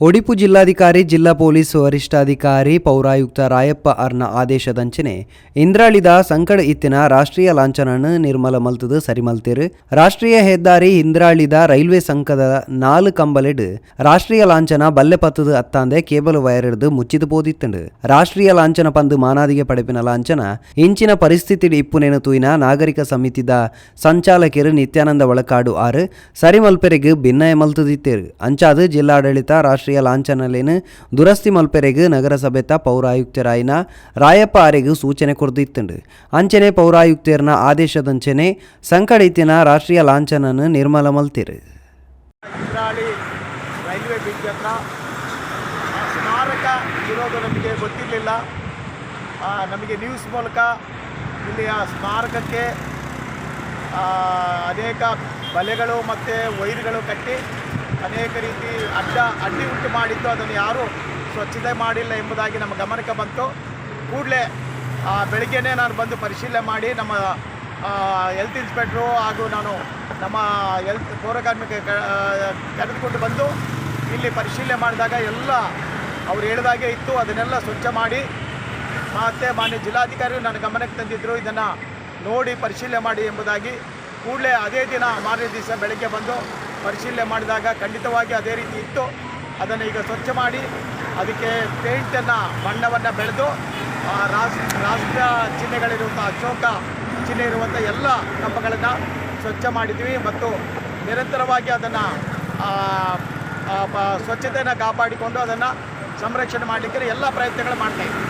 ಒಡಿಪು ಜಿಲ್ಲಾಧಿಕಾರಿ, ಜಿಲ್ಲಾ ಪೊಲೀಸ್ ವರಿಷ್ಠಾಧಿಕಾರಿ, ಪೌರಾಯುಕ್ತ ರಾಯಪ್ಪ ಅರ್ನ ಆದೇಶದಂಚನೆ ಇಂದ್ರಾಳಿದ ಸಂಕಡ ಇತ್ತಿನ ರಾಷ್ಟ್ರೀಯ ಲಾಂಛನನ್ ನಿರ್ಮಲ ಮಲ್ತದು ಸರಿಮಲ್ತಿರು. ರಾಷ್ಟ್ರೀಯ ಹೆದ್ದಾರಿ ಇಂದ್ರಾಳಿದ ರೈಲ್ವೆ ಸಂಕದ 4 ಕಂಬಲೆಡ್ ರಾಷ್ಟ್ರೀಯ ಲಾಂಛನ ಬಲ್ಲೆ ಪತ್ತದು ಅತ್ತಾಂದೆ ಕೇಬಲ್ ವೈರ್ ಹಿಡ್ದು ಮುಚ್ಚಿದು ಪೋದಿತ್ತುಂಡು. ರಾಷ್ಟ್ರೀಯ ಲಾಂಛನ ಪಂದು ಮಾನಾದಿಗೆ ಪಡೆಪಿನ ಲಾಂಛನ ಇಂಚಿನ ಪರಿಸ್ಥಿತಿ ಇಪ್ಪುನೇನು ತೂಯಿನ ನಾಗರಿಕ ಸಮಿತಿದ ಸಂಚಾಲಕರು ನಿತ್ಯಾನಂದ ಒಳಕಾಡು ಆರು ಸರಿಮಲ್ಪೆರೆಗ್ ಭಿನ್ನಯ ಮಲ್ತದಿತ್ತೇರು. ಅಂಚಾದು ಜಿಲ್ಲಾಡಳಿತ ರಾಷ್ಟ್ರೀಯ ಲಾಂಛನಲೇನು ದುರಸ್ತಿ ಮಲ್ಪೆರೆಗ್ ನಗರಸಭೆತ ಪೌರಾಯುಕ್ತರಾಯಿನ ರಾಯಪ್ಪ ಆರೆಗ್ ಸೂಚನೆ ಕೊರ್ದಿತ್ತುಂಡು. ಅಂಚನೆ ಪೌರಾಯುಕ್ತರ್ನ ಆದೇಶದಂಚನೆ ಸಂಕಡಿತಿನ ರಾಷ್ಟ್ರೀಯ ಲಾಂಛನನ್ ನಿರ್ಮಲ ಮಲ್ತಿರು. ಇಂದ್ರಾಳಿ ರೈಲ್ವೆ ಬ್ರಿಡ್ಜ್ ಹತ್ರ ಆ ಸ್ಮಾರಕ ಇರೋದು ನಮಗೆ ಗೊತ್ತಿರಲಿಲ್ಲ. ನಮಗೆ ನ್ಯೂಸ್ ಮೂಲಕ ಇಲ್ಲಿ ಆ ಸ್ಮಾರಕಕ್ಕೆ ಅನೇಕ ಬಲೆಗಳು ಮತ್ತು ವೈರ್ಗಳು ಕಟ್ಟಿ ಅನೇಕ ರೀತಿ ಅಡ್ಡಿ ಉಂಟು ಮಾಡಿದ್ದು, ಅದನ್ನು ಯಾರೂ ಸ್ವಚ್ಛತೆ ಮಾಡಿಲ್ಲ ಎಂಬುದಾಗಿ ನಮ್ಮ ಗಮನಕ್ಕೆ ಬಂತು. ಕೂಡಲೇ ಬೆಳಗ್ಗೆನೇ ನಾನು ಬಂದು ಪರಿಶೀಲನೆ ಮಾಡಿ, ನಮ್ಮ ಹೆಲ್ತ್ ಇನ್ಸ್ಪೆಕ್ಟ್ರು ಹಾಗೂ ನಾನು, ನಮ್ಮ ಹೆಲ್ತ್ ಪೌರಕಾರ್ಮಿಕ ಕರೆದುಕೊಂಡು ಬಂದು ಇಲ್ಲಿ ಪರಿಶೀಲನೆ ಮಾಡಿದಾಗ ಎಲ್ಲ ಅವ್ರು ಹೇಳಿದಾಗೆ ಇತ್ತು. ಅದನ್ನೆಲ್ಲ ಸ್ವಚ್ಛ ಮಾಡಿ, ಮತ್ತು ಮಾನ್ಯ ಜಿಲ್ಲಾಧಿಕಾರಿಗಳು ನನ್ನ ಗಮನಕ್ಕೆ ತಂದಿದ್ದರು, ಇದನ್ನು ನೋಡಿ ಪರಿಶೀಲನೆ ಮಾಡಿ ಎಂಬುದಾಗಿ. ಕೂಡಲೇ ಅದೇ ದಿನ, ಮಾರನೇ ದಿವಸ ಬೆಳಗ್ಗೆ ಬಂದು ಪರಿಶೀಲನೆ ಮಾಡಿದಾಗ ಖಂಡಿತವಾಗಿ ಅದೇ ರೀತಿ ಇತ್ತು. ಅದನ್ನು ಈಗ ಸ್ವಚ್ಛ ಮಾಡಿ, ಅದಕ್ಕೆ ಪೇಂಟನ್ನು, ಬಣ್ಣವನ್ನು ಬಳಿದು, ರಾಷ್ಟ್ರ ಚಿಹ್ನೆಗಳಿರುವಂಥ, ಅಶೋಕ ಚಿಹ್ನೆ ಇರುವಂಥ ಎಲ್ಲ ಕಂಬಗಳನ್ನು ಸ್ವಚ್ಛ ಮಾಡಿದ್ವಿ ಮತ್ತು ನಿರಂತರವಾಗಿ ಅದನ್ನು ಸ್ವಚ್ಛತೆಯನ್ನು ಕಾಪಾಡಿಕೊಂಡು ಅದನ್ನು ಸಂರಕ್ಷಣೆ ಮಾಡಲಿಕ್ಕೆ ಎಲ್ಲ ಪ್ರಯತ್ನಗಳು ಮಾಡ್ತಾಯಿದ್ವಿ.